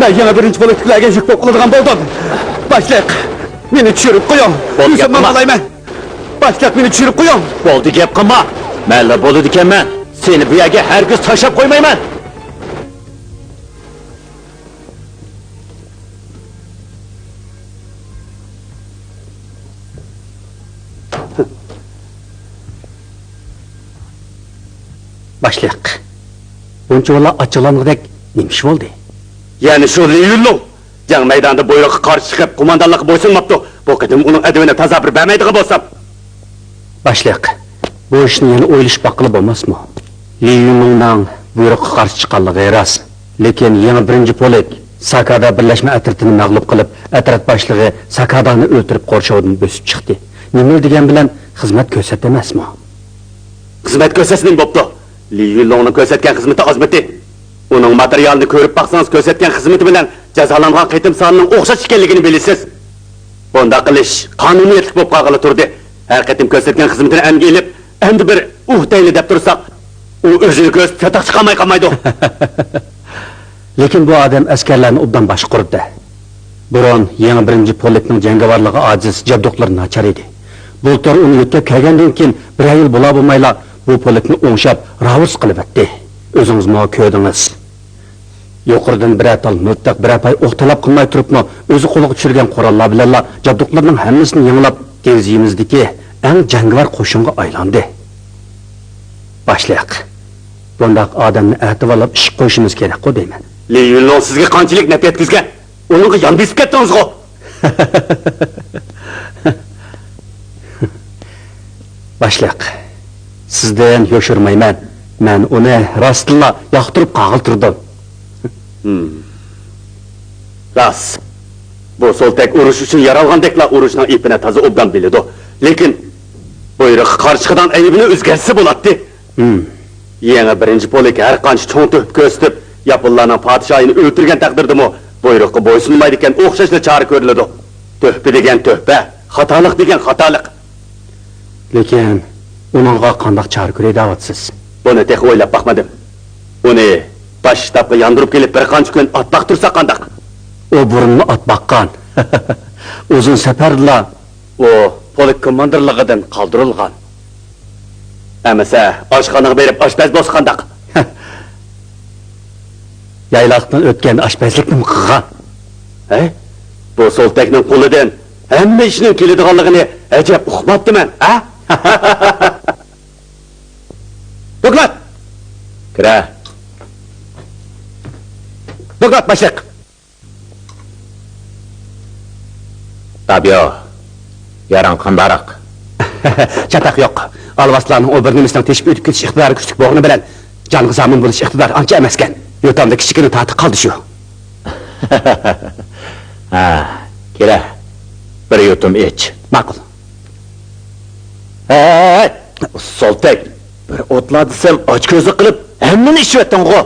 مەن يېڭى بىرىنچى پولكتىكىلەرگە يۈك بولۇپ قالىدىغان بولدۇم. باشلىق! مېنى چۈشۈرۈپ قويۇڭ! بولدى، گەپ قىلما. باشلىق، مېنى چۈشۈرۈپ قويۇڭ! بولدى، گەپ قىلما! مەنلا بولىدىكەنمەن! سېنى بۇ يەرگە ھەرگىز تاشلاپ قويمايمەن! باشلىق، بۇنچىۋالا ئاچچىقلانغۇدەك نېمە ئىش بولدى؟ يەنە شۇ لى يۈنلۇڭ جەڭ مەيدانىدا بۇيرۇققا قارشى چىقىپ، قوماندانلىققا بويسۇنماپتۇ. بۇ قېتىم ئۇنىڭ ئەدىپىنى تازا بىر بەرمەيدىغان بولسام. باشلىق، بۇ ئىشنى يەنە ئويلىشىپ باققىلى بولماسمۇ؟ لى يۈنلۇڭنىڭ بۇيرۇققا قارشى چىققانلىقى راست. لېكىن يېڭى بىرىنچى پولك ساكادا بىرلەشمە ئەترىتىنى مەغلۇپ قىلىپ، ئەترەت باشلىقى ساكادانى ئۆلتۈرۈپ، قورشاۋدىن بۆسۈپ چىقتى. نېمىلا دېگەن بىلەن خىزمەت كۆرسەتتى ئەمەسمۇ؟ خىزمەت كۆرسەتسە نېمە بوپتۇ؟ لى يۈنلۇڭنىڭ كۆرسەتكەن خىزمىتى ئازمىتى؟ ئۇنىڭ ماتېرىيالىنى كۆرۈپ باقسىڭىز، كۆرسەتكەن خىزمىتى بىلەن جازالانغان قېتىم سانىنىڭ ئوخشاش ئىكەنلىكىنى بىلىسىز. بۇنداق قىلىش قانۇنىيەتلىك بولۇپ قالغىلى تۇردى. ھەر قېتىم كۆرسەتكەن خىزمىتىنى ئەنگە ئېلىپ، ئەمدى بىر ئۇھ دەيلى دەپ تۇرساق، ئۇ ئۆزىنى كۆرسىتىپ چاتاق چىقارماي قالمايدۇ. لېكىن بۇ ئادەم ئەسكەرلەرنى ئوبدان باشقۇرىدۇ. بۇرۇن يېڭى بىرىنچى پولكنىڭ جەڭگىۋارلىقى ئاجىز، جابدۇقلىرى ناچار ئىدى. بۇلتۇر ئۇنى يۆتكەپ كەلگەندىن كېيىن بىرەر يىل بولا بولمايلا بۇ پولكنى ئوڭشاپ، راۋۇرۇس قىلىۋەتتى. ئۆزىڭىزمۇ كۆردىڭىز. يۇقىرىدىن بىرەر تال مىلتىق، بىرەر پاي ئوق تەلەپ قىلماي تۇرۇپمۇ، ئۆزى قولىغا چۈشۈرگەن قوراللار بىلەنلا جابدۇقلىرىنىڭ ھەممىسىنى يېڭىلاپ، دېڭىز يېنىمىزدىكى ئەڭ جەڭگىۋار قوشۇنغا ئايلاندى. باشلىق، بۇنداق ئادەمنى ئەتىۋارلاپ ئىشقا قويۇشىمىز كېرەكقۇ دەيمەن. لى يۈنلۇڭ سىزگە قانچىلىك نەپ يەتكۈزگەن؟ ئۇنىڭغا يان بېسىپ كەتتىڭىزغۇ؟ باشلىق، سىزدىن يوشۇرمايمەن، مەن ئۇنى راستتىنلا ياقتۇرۇپ قالغىلى تۇردۇم. ھىم. راست. بۇ سولتەك ئۇرۇش ئۈچۈن يارالغاندەكلا ئۇرۇشنىڭ ئېپىنى تازا ئوبدان بىلىدۇ. لېكىن بۇيرۇققا قارشى چىقىدىغان ئەيىبىنى ئۆزگەرتسە بولاتتى. ھىم. يېڭى بىرىنچى پولك ھەر قانچە چوڭ تۆھپە كۆرسىتىپ، ياپونلارنىڭ پادىشاھىنى ئۆلتۈرگەن تەقدىردىمۇ، بۇيرۇققا بويسۇنمايدىكەن ئوخشاشلا چارە كۆرۈلىدۇ. تۆھپە دېگەن تۆھپە، خاتالىق دېگەن خاتالىق. لېكىن ئۇنىڭغا قانداق چارە كۆرەي دەۋاتىسىز؟ بۇنى تېخى ئويلاپ باقمىدىم. ئۇنى باش شتابقا ياندۇرۇپ كېلىپ، بىر قانچە كۈن ئات باقتۇرساق قانداق؟ ئۇ بۇرۇنلا ئات باققان. ئۇزۇن سەپەردىلا ئۇ پولك كوماندىرلىقىدىن قالدۇرۇلغان. ئەمىسە، ئاشخانىغا بېرىپ ئاشپەز بولسا قانداق؟ يايلاقتىن ئۆتكەندە ئاشپەزلىكنىمۇ قىلغان. ھەي، بۇ سولتەكنىڭ قولىدىن ھەممە ئىشنىڭ كېلىدىغانلىقىنى ئەجەب ئۇقماپتىمەن، ھە؟ دوكلات! كىرە. دوكلات، باشلىق! تابيو، ياراڭ قانداقراق؟ چاتاق يوق. ئالۋاستىلارنىڭ ئۇ بىر نېمىسىنىڭ تېشىپ ئۆتۈپ كېتىش ئىقتىدارى كۈچلۈك بولغىنى بىلەن، جانغا زامىن بولۇش ئىقتىدارى ئانچە ئەمەسكەن. يوتامدا كىچىككىنە تارتۇق قالدى شۇ. ھە، كېلە. بىر يۇتۇم ئىچ. ماقۇل. ھەي، سولتەك! بىر ئوتلا دېسەم، ئاچكۆزلۈك قىلىپ، ھەممىنى ئىچىۋەتتىڭغۇ!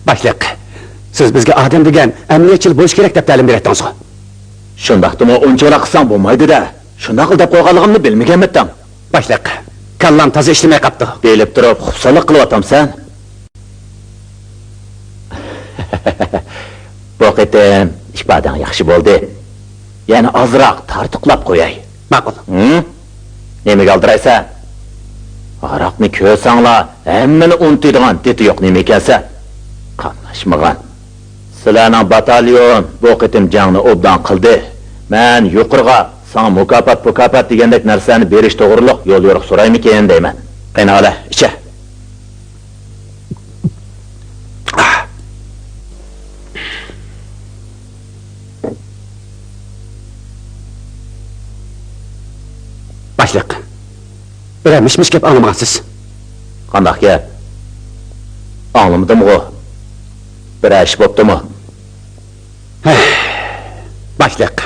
باشلىق، سىز بىزگە ئادەم دېگەن ئەمەلىيەتچىل بولۇش كېرەك دەپ تەلىم بېرەتتىڭىزغۇ؟ شۇنداقتىمۇ ئۇنچىۋالا قىلساڭ بولمايدۇ-دە. شۇنداقلا دەپ قويغانلىقىمنى بىلمىگەنمىتىڭ؟ باشلىق، كاللام تازا ئىشلىمەي قاپتۇ. بىلىپ تۇرۇپ خۇپسانلىق قىلىۋاتامسەن؟ بۇ قېتىم ئىپادەڭ ياخشى بولدى. يەنە ئازراق تارتۇقلاپ قوياي. ماقۇل. ھىم؟ نېمىگە ئالدىرايسەن؟ ھاراقنى كۆرسەڭلا ھەممىنى ئۇنتۇيدىغان دىتى يوق نېمە ئىكەنسەن؟ قاملاشمىغان. سىلەرنىڭ باتاليون بۇ قېتىم جەڭنى ئوبدان قىلدى. مەن يۇقىرىغا ساڭا مۇكاپات-پۇكاپات دېگەندەك نەرسىلەرنى بېرىش توغرۇلۇق يوليورۇق سورايمىكىن دەيمەن. قېنى، ئالە، ئىچە. باشلىق، بىرەر مىش-مىش گەپ ئاڭلىمىغانسىز. قانداق گەپ؟ ئاڭلىمىدىمغۇ؟ بىرەر ئىش بوپتۇمۇ؟ ھەي، باشلىق،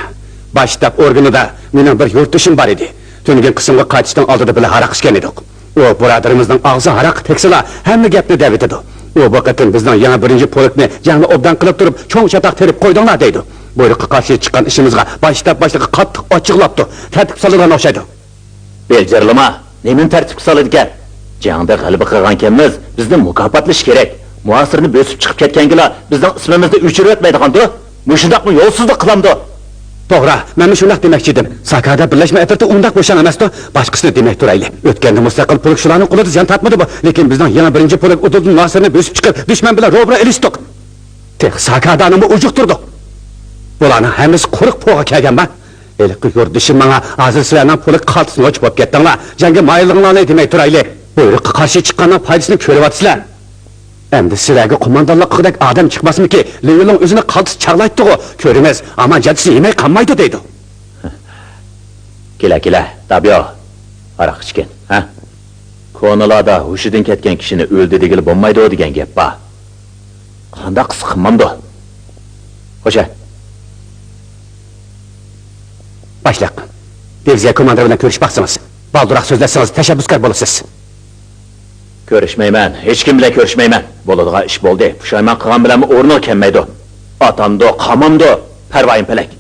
باش شتاب ئورگىنىدا مېنىڭ بىر يۇرتدىشىم بار ئىدى. تۈنۈگۈن قىسىمغا قايتىشنىڭ ئالدىدا بىللە ھاراق ئىچكەن ئىدۇق. ئۇ بۇرادىرىمىزنىڭ ئاغزى ھاراققا تەگسىلا، ھەممە گەپنى دەۋېتىدۇ. ئۇ بۇ قېتىم بىزنىڭ يېڭى بىرىنچى پولكنى جەڭنى ئوبدان قىلىپ تۇرۇپ، چوڭ چاتاق تېرىپ قويدۇڭلار دەيدۇ. بۇيرۇققا قارشى چىققان ئىشىمىزغا باش شتاب باشلىقى قاتتىق ئاچچىقلاپتۇ. تەرتىپكە سالىدىغان ئوخشايدۇ. بېجىرلىما، نېمىنى تەرتىپكە سالىدىكەن؟ جەڭدە غەلىبە قىلغانكەنمىز، بىزنى مۇكاپاتلىشى كېرەك. مۇھاسىرىنى بۆسۈپ چىقىپ كەتكەنگىلا بىزنىڭ ئىسمىمىزنى ئۆچۈرۈۋەتمەيدىغاندۇ؟ مۇشۇنداقمۇ يولسىزلىق قىلامدۇ؟ توغرا، مەنمۇ شۇنداق دېمەكچى ئىدىم. ساكادا بىرلەشمە ئەترىتى ئۇنداق بوشاڭ ئەمەستۇ؟ باشقىسىنى دېمەي تۇرايلى. ئۆتكەندە مۇستەقىل پولك شۇلارنىڭ قولىدا زىيان تارتمىدىمۇ؟ لېكىن بىزنىڭ يېڭى بىرىنچى پولك ئۇدۇلدىن مۇھاسىرىنى بۆسۈپ چىقىپ، دۈشمەن بىلەن روبىرو ئېلىشتۇق. تېخى ساكادانىمۇ ئۇجۇقتۇردۇق. بۇلارنىڭ ھەممىسى قۇرۇق پوغا كەلگەنما؟ ھېلىقى يۇرتدىشىم ماڭا، ھازىر سىلەرنىڭ پولك خالتىسىنى ئوچۇپ بولۇپ كەتتىڭلار، جەڭگە مايىللىقىڭلارنى دېمەي تۇرايلى. بۇيرۇققا قارشى چىققاننىڭ پايدىسىنى كۆرۈۋاتىسىلەر. ئەمدى سىلەرگە قوماندانلىق قىلغۇدەك ئادەم چىقماسمىكى؟ لېۋېلنىڭ ئۆزىنى قالتىس چاغلايتتىغۇ، كۆرىمىز، ئامان جاجىسى يېمەي قالمايدۇ دەيدۇ. كېلە، كېلە، دابيو. ھاراق ئىچكەن، ھە؟ كونىلاردا ھوشىدىن كەتكەن كىشىنى ئۆلدى دېگىلى بولمايدۇ دېگەن گەپ بار. قانداق قىلسا قىلمامدۇ؟ خوشە. باشلىق، دىۋىزىيە كوماندىرى بىلەن كۆرۈشۈپ باقسىڭىز، بالدۇرراق سۆزلەتسىڭىز تەشەببۇسكار بولىسىز. كۆرۈشمەيمەن، ھېچكىم بىلەن كۆرۈشمەيمەن. بولىدىغان ئىش بولدى، پۇشايمان قىلغان بىلەنمۇ ئورنىغا كەلمەيدۇ. ئاتامدۇ، قامامدۇ، پەرۋايىم پەلەك.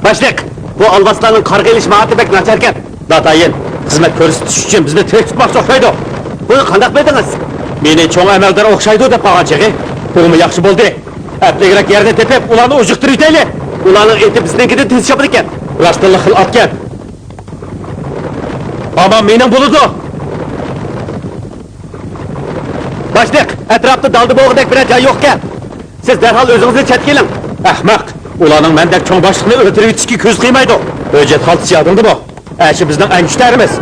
باشلىق، بۇ ئالۋاستىلارنىڭ قارغا ئېلىش ماھارىتى بەك ناچاركەن. ناتايىن، خىزمەت كۆرسىتىش ئۈچۈن بىزنى تىرىك تۇتماقچى ئوخشايدۇ. بۇنى قانداق بىلدىڭىز؟ مېنى چوڭ ئەمەلدار ئوخشايدۇ دەپ قالغان چېغى. بۇمۇ ياخشى بولدى. ئەپلىكرەك يەرنى تېپىپ، ئۇلارنى ئۇجۇقتۇرۇۋېتەيلى. ئۇلارنىڭ ئېتى بىزنىڭكىدىن تېز چاپىدىكەن. راستتىنلا خېلى ئاتكەن. ئامان مېنىڭ بولىدۇ. باشلىق، ئەتراپتا دالدا بولغۇدەك بىرەر جاي يوقكەن. سىز دەرھال ئۆزىڭىزنى چەتكە ئېلىڭ. ئەخمەق! ئۇلارنىڭ مەندەك چوڭ باشلىقنى ئۆلتۈرۈۋېتىشكە كۆزى قىيمايدۇ. ھۆججەت خالتىسى يادىڭدىمۇ؟ ئەشۇ بىزنىڭ ئەڭ كۈچلۈك ئەرىمىز.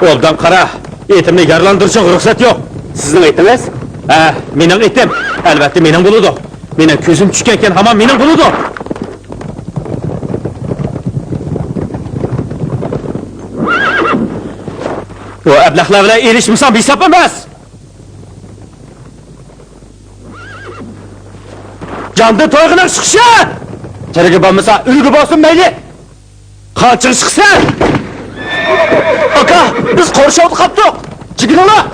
ئوبدان قارا، ئېتىمنى يارىلاندۇرۇشۇڭغا رۇخسەت يوق. سىزنىڭ ئېتىڭىز؟ ھە، مېنىڭ ئېتىم. ئەلۋەتتە، مېنىڭ بولىدۇ. مېنىڭ كۆزۈم چۈشكەنكەن، ھامان مېنىڭ بولىدۇ. بۇ ئەبلەخلەر بىلەن ئېلىشمىسام ھېساب ئەمەس. جاندىن تويغىنىڭ چىقىشى! تىرىگە بولمىسا، ئۆلۈكى بولسۇن مەيلى! قانچىغا چىقىسەن؟ ئاكا، بىز قورشاۋدا قاپتۇق! چېكىنىڭلار!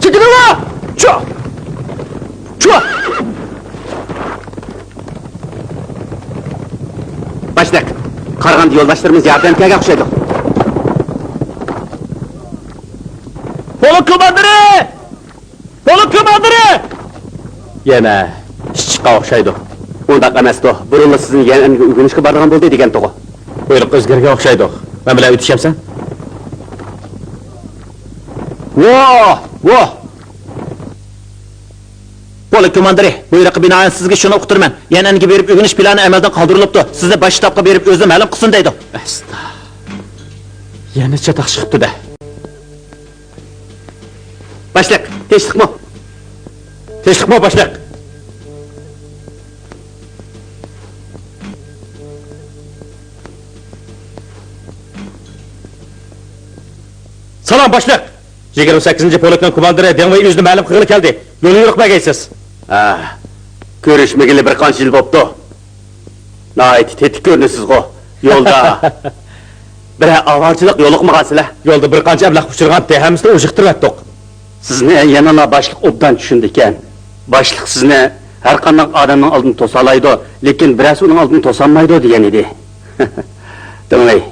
چېكىنىڭلار! چۇ! چۇ! باشلىق، قارىغاندا يولداشلىرىمىز ياردەمگە كەلگەن ئوخشايدۇ. پولك كوماندىرى! پولك كوماندىرى! يەنە ئىش چىققان ئوخشايدۇ. ئۇنداق ئەمەستۇ. بۇرۇنلا سىزنى يەنئەنگە ئۆگىنىشكە بارىدىغان بولدى دېگەنتىغۇ. بۇيرۇق ئۆزگەرگەن ئوخشايدۇ. مەن بىلەن ئۆتۈشەمسەن؟ ۋاھ! ۋاھ! پولك كوماندىرى، بۇيرۇققا بىنائەن سىزگە شۇنى ئۇقتۇرىمەن. يەنئەنگە بېرىپ ئۆگىنىش پىلانى ئەمەلدىن قالدۇرۇلۇپتۇ. سىزنى باش شتابقا بېرىپ ئۆزى مەلۇم قىلسۇن دەيدۇ. ئەستا. يەنە چاتاق چىقىپتۇ-دە. باشلىق، تىنچلىقمۇ؟ تىنچلىقمۇ، باشلىق؟ سالام، باشلىق! يىگىرمە سەككىزىنچى پولكنىڭ كوماندىرى دېڭ ۋېي ئۆزىنى مەلۇم قىلغىلى كەلدى. يولنى يورۇق بەرگەيسىز. ھە، كۆرۈشمىگىلى بىر قانچە يىل بوپتۇ. ناھايىتى تېتىك كۆرۈنىسىزغۇ. يولدا بىرەر ئاۋارىچىلىق يولۇقمىغانسىلەر؟ يولدا بىر قانچە ئەبلەخ ئۇچرىغانتى، ھەممىسىنى ئۇژىقتۇرۇۋەتتۇق. سىزنى يەنىلا باشلىق ئوبدان چۈشىنىدىكەن. باشلىق سىزنى ھەر قانداق ئادەمنىڭ ئالدىنى توسالايدۇ، لېكىن بىرەرسى ئۇنىڭ ئالدىنى توسالمايدۇ دېگەن ئىدى. دېڭ ۋېي،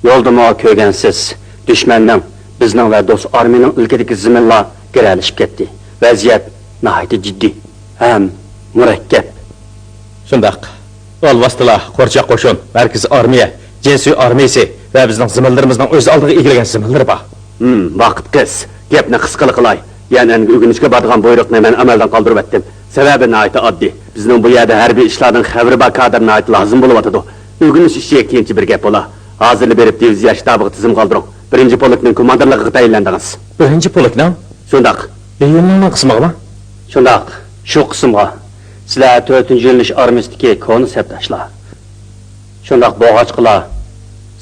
يولدىمۇ كۆرگەنسىز، دۈشمەننىڭ بىزنىڭ ۋە دوست ئارمىيىنىڭ ئىلكىدىكى زېمىنلار گىرەلىشىپ كەتتى. ۋەزىيەت ناھايىتى جىددىي ھەم مۇرەككەپ. شۇنداق. ئالۋاستىلار، قورچاق قوشۇن، مەركىزىي ئارمىيە، جىنسۇي ئارمىيىسى ۋە بىزنىڭ زېمىنلىرىمىزنىڭ ئۆز ئالدىغا ئىگىلىگەن زېمىنلىرى بار. ھىم، ۋاقىت قىس. گەپنى قىسقىلا قىلاي. يەنئەنگە ئۆگىنىشكە بارىدىغان بۇيرۇقنى مەن ئەمەلدىن قالدۇرۇۋەتتىم. سەۋەبى ناھايىتى ئاددىي. بىزنىڭ بۇ يەردە ھەربىي ئىشلاردىن خەۋىرى بار كادىر ناھايىتى لازىم بولۇۋاتىدۇ. ئۆگىنىش ئىشى كېيىنچە بىر گەپ بولا. ھازىرلا بېرىپ دىۋىزىيە شتابىغا تىزىمغا ئالدۇرۇڭ. بىرىنچى پولكنىڭ كوماندىرلىقىغا تەيىنلەندىڭىز. بىرىنچى پولكنىڭ؟ شۇنداق. لېيۈنلىڭنىڭ قىسمىغىمۇ؟ شۇنداق، شۇ قىسىمغا. سىلەر تۆتىنچى يۆنىلىش ئارمىيىسىدىكى كونا سەپداشلار. شۇنداق بولغاچقىلا،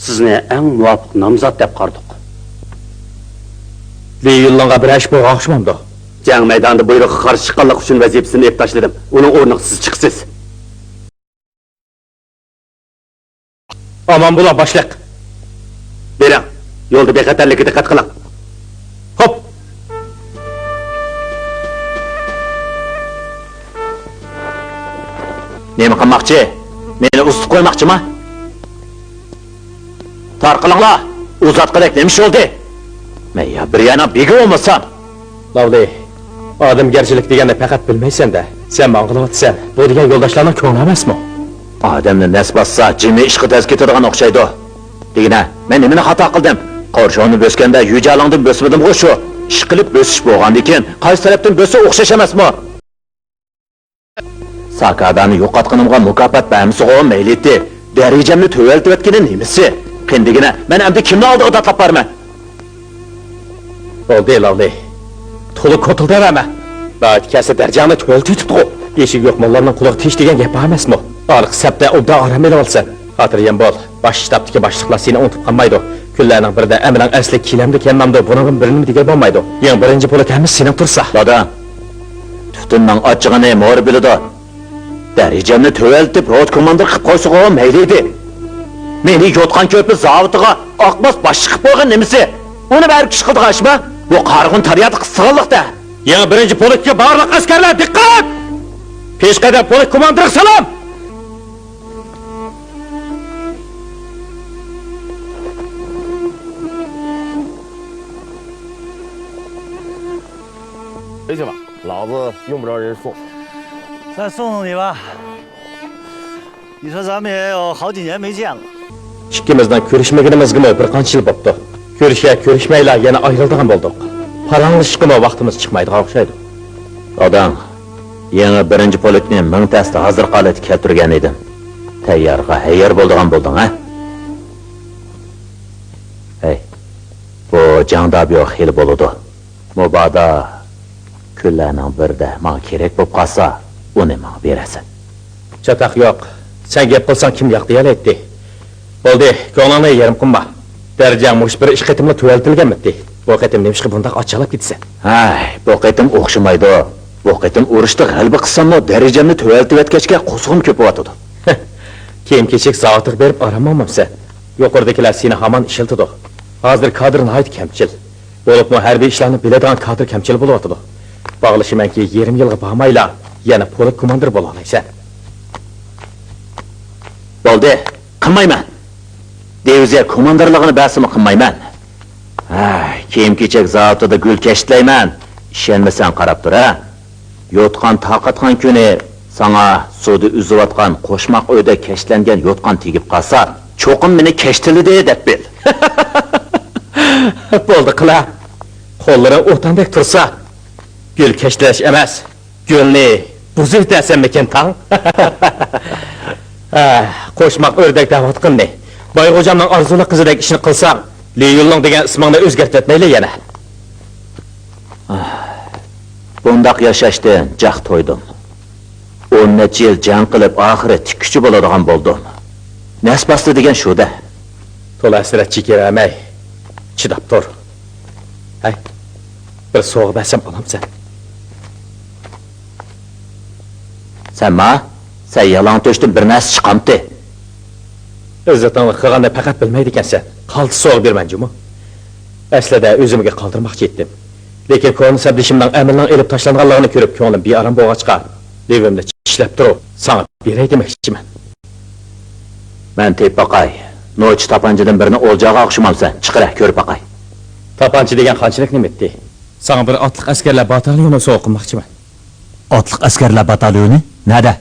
سىزنى ئەڭ مۇۋاپىق نامزات دەپ قارىدۇق. لېيۈنلىڭغا بىرەر ئىش بولغان ئوخشىمامدۇ؟ جەڭ مەيدانىدا بۇيرۇققا قارشى چىققانلىقى ئۈچۈن ۋەزىپىسىدىن ئېلىپ تاشلىدىم. ئۇنىڭ ئورنىغا سىز چىقىسىز. ئامان بولۇڭ، باشلىق. بېرىڭ، يولدا بىخەتەرلىككە دىققەت قىلىڭ. خوپ. نېمە قىلماقچى؟ مېنى ئۇزىتىپ قويماقچىما؟ تارقىلىڭلار! ئۇزاتقۇدەك نېمە ئىش بولدى؟ مەن يا بىر يەرنىڭ بېگى بولمىسام! لاۋلى، ئادەمگەرچىلىك دېگەننى پەقەت بىلمەيسەن-دە. سەن ماڭا قىلىۋاتىسەن. بۇ دېگەن يولداشلارنىڭ كۆڭلى ئەمەسمۇ؟ ئادەمنى نەس باسسا، جىمى ئىشقا تەز كېتىدىغان ئوخشايدۇ. دېگىنە، مەن نېمىنى خاتا قىلدىم؟ قورشاۋنى بۆسكەندە يۈجيالىڭدىن بۆسمىدىمغۇ شۇ؟ ئىشقىلىپ بۆسۈش بولغاندىكىن قايسى تەرەپتىن بۆسسە ئوخشاش ئەمەسمۇ؟ ساكادانى يوقاتقىنىمغا مۇكاپات بەرمىسىغۇ مەيلى ئىدى. دەرىجەمنى تۆۋەنلىتىۋەتكىنى نېمىسى؟ قېنى دېگىنە، مەن ئەمدى كىمنىڭ ئالدىغا داتلاپ بارىمەن؟ بولدى، لاۋلى. تولا كوتۇل دەۋەرمە. ناھايىتى كەلسە دەرىجەڭنى تۆۋەنلىتىۋېتىپتىغۇ. ئېشىگە يۇقمىغانلارنىڭ قۇلىقى تىنچ دېگەن گەپ بار ئەمەسمۇ؟ ئارقا سەپتە ئوبدان ئارام ئېلىۋالىسەن. خاتىرجەم بول، باش شتابتىكى باشلىقلار سېنى ئۇنتۇپ قالمايدۇ. كۈنلەرنىڭ بىرىدە ئەمىلىڭ ئەسلى كىلەمدە كەلمەمدۇ، بۇنىڭغىمۇ بىر نېمە دېگىلى بولمايدۇ. يېڭى بىرىنچى پولك ھەممىسى سېنىڭ تۇرسا. دادا، تۈتۈننىڭ ئاچچىقىنى مورا بىلىدۇ. دەرىجەمنى تۆۋەنلىتىپ، روتا كوماندىرى قىلىپ قويسىغۇ مەيلى ئىدى. مېنى يوتقان كۆرپە زاۋۇتىغا ئاقماس باشلىق قىلىپ قويغان نېمىسى؟ ئۇنى بەرىبىر ئىش قىلىدىغان ئىشما؟ بۇ قارىغۇن تارىيادا قىستىغانلىقتا. يېڭى بىرىنچى پولككە بارلىق ئەسكەرلەر دىققەت! پېشقەدەم پولك كوماندىرىغا سالام! 回去吧，老子用不着人送。再送送你吧。你说咱们也有好几年没见了。 ئىككىمىزنىڭ كۆرۈشمىگىنىمىزگىمۇ بىر قانچە يىل بوپتۇ. كۆرۈشە كۆرۈشمەيلا يەنە ئايرىلىدىغان بولدۇق. پاراڭلىشىشقىمۇ ۋاقتىمىز چىقمايدىغان ئوخشايدۇ. داداڭ، يېڭى بىرىنچى پولكنى مىڭ تەستە ھازىر ھالەتكە كەلتۈرگەن ئىدىم. تەييارغا ھەييار بولىدىغان بولدۇڭ ھە؟ ھەي، بۇ جاڭدابيو خېلى بولىدۇ. مۇبادا كۈنلەرنىڭ بىرىدە ماڭا كېرەك بولۇپ قالسا، ئۇنى ماڭا بېرەرسەن. چاتاق يوق. سەن گەپ قىلساڭ كىم ياق دېيەلەيتتى. بولدى، كۆڭلۈڭنى يېرىم قىلما. دەرىجەڭ مۇشۇ بىر ئىككى قېتىملا تۆۋەنلىتىلگەنمىتتى؟ بۇ قېتىم نېمىشقا بۇنداق ئاچچىقلاپ كېتىسەن؟ ھەي، بۇ قېتىم ئوخشىمايدۇ. بۇ قېتىم ئۇرۇشتا غەلىبە قىلساممۇ، دەرىجەمنى تۆۋەنلىتىۋەتكەچكە قورسىقىم كۆپۈۋاتىدۇ. كىيىم-كېچەك زاۋۇتىغا بېرىپ ئارام ئالمامسەن؟ يۇقىرىدىكىلەر سېنى ھامان ئىشلىتىدۇ. ھازىر كادىر ناھايىتى كەمچىل. بولۇپمۇ ھەربىي ئىشلارنى بىلىدىغان كادىر كەمچىل بولۇۋاتىدۇ. باغلىشىمەنكى، يېرىم يىلغا بارمايلا يەنە پولك كوماندىرى بولالايسەن. بولدى، قىلمايمەن. دىۋىزىيە كوماندىرلىقىنى بەرسىمۇ قىلمايمەن. ھەي، كىيىم-كېچەك زاۋۇتىدا گۈل كەشتىلەيمەن. ئىشەنمىسەڭ قاراپ تۇر ھە. يوتقان تارقاتقان كۈنى ساڭا سۇدا ئۈزۈۋاتقان قوشماق ئۆردەك كەشتىلەنگەن يوتقان تېگىپ قالسا، چوقۇم مېنى كەشتىلىدى دەپ بىل. بولدى قىلە. قوللىرىڭ ئوتاندەك تۇرسا، گۈل كەشتىلەش ئەمەس، گۈلنى بۇزۇۋېتەرسەنمىكىن تاڭ؟ ھە، قوشماق ئۆردەك دەۋاتقىنىنى، بايغوجامنىڭ ئارزۇلۇق قىزىدەك ئىشنى قىلساڭ، لى يۈنلۇڭ دېگەن ئىسمىڭنى ئۆزگەرتىۋەتمەيلى يەنە. بۇنداق ياشاشتىن جاق تويدۇم. ئون نەچچە يىل جەڭ قىلىپ، ئاخىرى تىككۈچى بولىدىغان بولدۇم. نەس باستى دېگەن شۇ-دە. تولا ھەسرەت چېكىۋەرمەي، چىداپ تۇر. ھەي، بىر سوۋغا بەرسەم ئالامسەن؟ سەن ما، سەن يالاڭ تۆشتىن بىر نەرسە چىقامتى؟ ئىززىتىڭنى قىلغاننى پەقەت بىلمەيدىكەنسەن. قالتىس سوۋغا بېرىمەن جۇمۇ. ئەسلىدە ئۆزۈمگە قالدۇرماقچى ئىدىم. لېكىن كونا سەپدىشىمنىڭ ئەمىلنىڭ ئېلىپ تاشلانغانلىقىنى كۆرۈپ كۆڭلۈم بىئارام بولغاچقا، لېۋىمنى چىشلەپ تۇرۇپ ساڭا بېرەي دېمەكچىمەن. مەن تېپىپ باقاي. نوچى تاپانچىدىن بىرنى ئولجاغا ئوخشىمامسەن؟ چىقىرە، كۆرۈپ باقاي. تاپانچا دېگەن قانچىلىك نېمىتتى؟ ساڭا بىر ئاتلىق ئەسكەرلەر باتاليونى سوۋغا قىلماقچىمەن. ئاتلىق ئەسكەرلەر باتاليونى؟ نەدە؟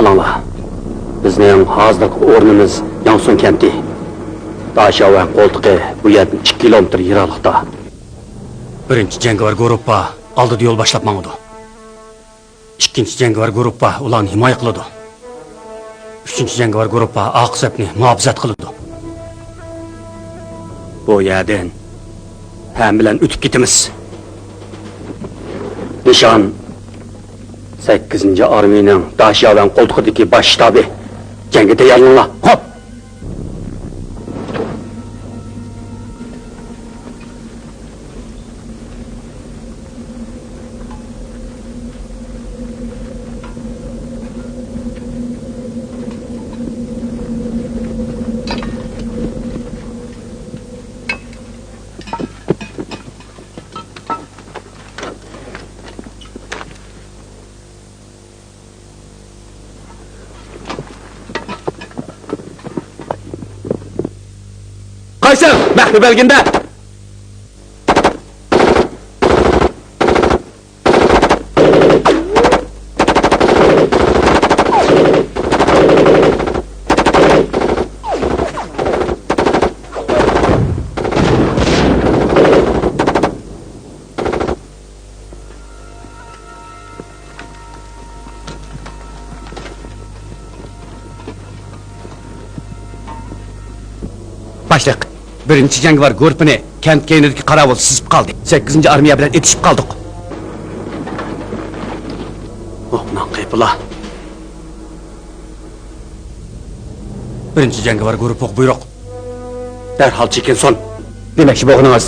قىلىڭلار. بىزنىڭ ھازىرقى ئورنىمىز ياڭسۇن كەنتى. داشياۋەن قولتۇقى بۇ يەردىن ئىككى كىلومېتىر يىراقلىقتا. بىرىنچى جەڭگىۋار گۇرۇپپا ئالدىدا يول باشلاپ ماڭىدۇ. ئىككىنچى جەڭگىۋار گۇرۇپپا ئۇلارنى ھىمايە قىلىدۇ. ئۈچىنچى جەڭگىۋار گۇرۇپپا ئارقا سەپنى مۇھاپىزەت قىلىدۇ. بۇ يەردىن پەن بىلەن ئۆتۈپ كېتىمىز. نىشان، سەككىزىنچى ئارمىيەنىڭ داشياۋەن قولتۇقىدىكى باش شتابى. جەڭگە تەييارلىنىڭلار. خوپ! قايسىڭ؟ مەخپىي بەلگىندە! باشلىق، بىرىنچى جەڭگىۋار گۇرۇپپىنى كەنت كەينىدىكى قاراۋۇل سىزىپ قالدى. سەككىزىنچى ئارمىيە بىلەن ئېتىشىپ قالدۇق. ئوھ، ماڭقىپلا. بىرىنچى جەڭگىۋار گۇرۇپپىغا بۇيرۇق. دەرھال چېكىنسۇن. دېمەكچى بولغىنىڭىز،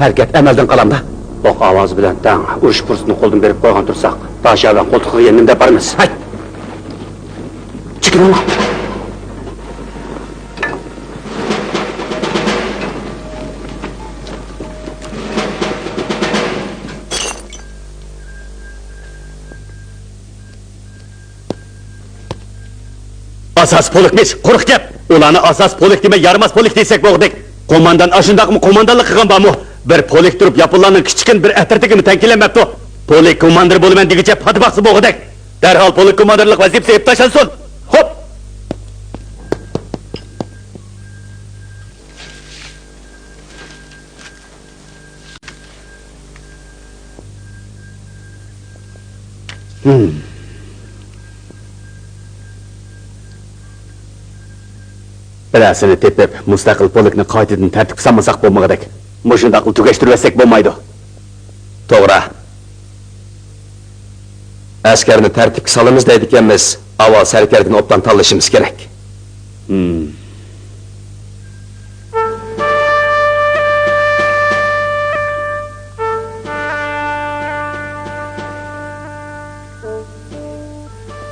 ھەرىكەت ئەمەلدىن قالامدا؟ ئوق ئاۋازى بىلەن تەڭ ئۇرۇش پۇرسىتىنى قولدىن بېرىپ قويغان تۇرساق، داشياۋەن قولتۇقىغا يەنە نېمە دەپ بارىمىز؟ ھەي! چېكىنىڭلار! ئاساسىي پولكمىش، قۇرۇق گەپ. ئۇلارنى ئاساسىي پولك دېمەي، يارىماس پولك دېسەك بولغۇدەك. قوماندان ئاشۇنداقمۇ قوماندانلىق قىلغان بارمۇ؟ بىر پولك تۇرۇپ، ياپونلارنىڭ كىچىككىنە بىر ئەترىتىگىمۇ تەڭ كېلەلمەپتۇ. پولك كوماندىرى بولىمەن دېگۈچە پادا باقسا بولغۇدەك. دەرھال پولك كوماندىرلىق ۋەزىپىسى ئېلىپ تاشلانسۇن. خوپ! ھىم. بىرەرسىنى تېپىپ، مۇستەقىل پولكنى قايتىدىن تەرتىپكە سالمىساق بولمىغۇدەك. مۇشۇنداقلا تۈگەشتۈرۈۋەتسەك بولمايدۇ. توغرا. ئەسكەرنى تەرتىپكە سالىمىز دەيدىكەنمىز، ئاۋۋال سەركەردىنى ئوبدان تاللىشىمىز كېرەك. ھىم.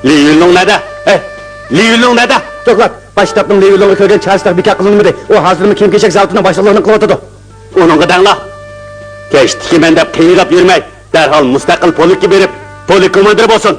لى يۈنلۇڭ نەدە؟ ھەي، لى يۈنلۇڭ نەدە؟ دوكلات. باش شتابنىڭ لى يۈنلۇڭغا كۆرگەن چارىسى تېخى بىكار قىلىنمىدى. ئۇ ھازىرمۇ كىيىم-كېچەك زاۋۇتىنىڭ باشلىقلىقىنى قىلىۋاتىدۇ. ئۇنىڭغا دەڭلا. كەچتىكى مەن دەپ قىينىلاپ يۈرمەي، دەرھال مۇستەقىل پولككە بېرىپ، پولك كوماندىرى بولسۇن.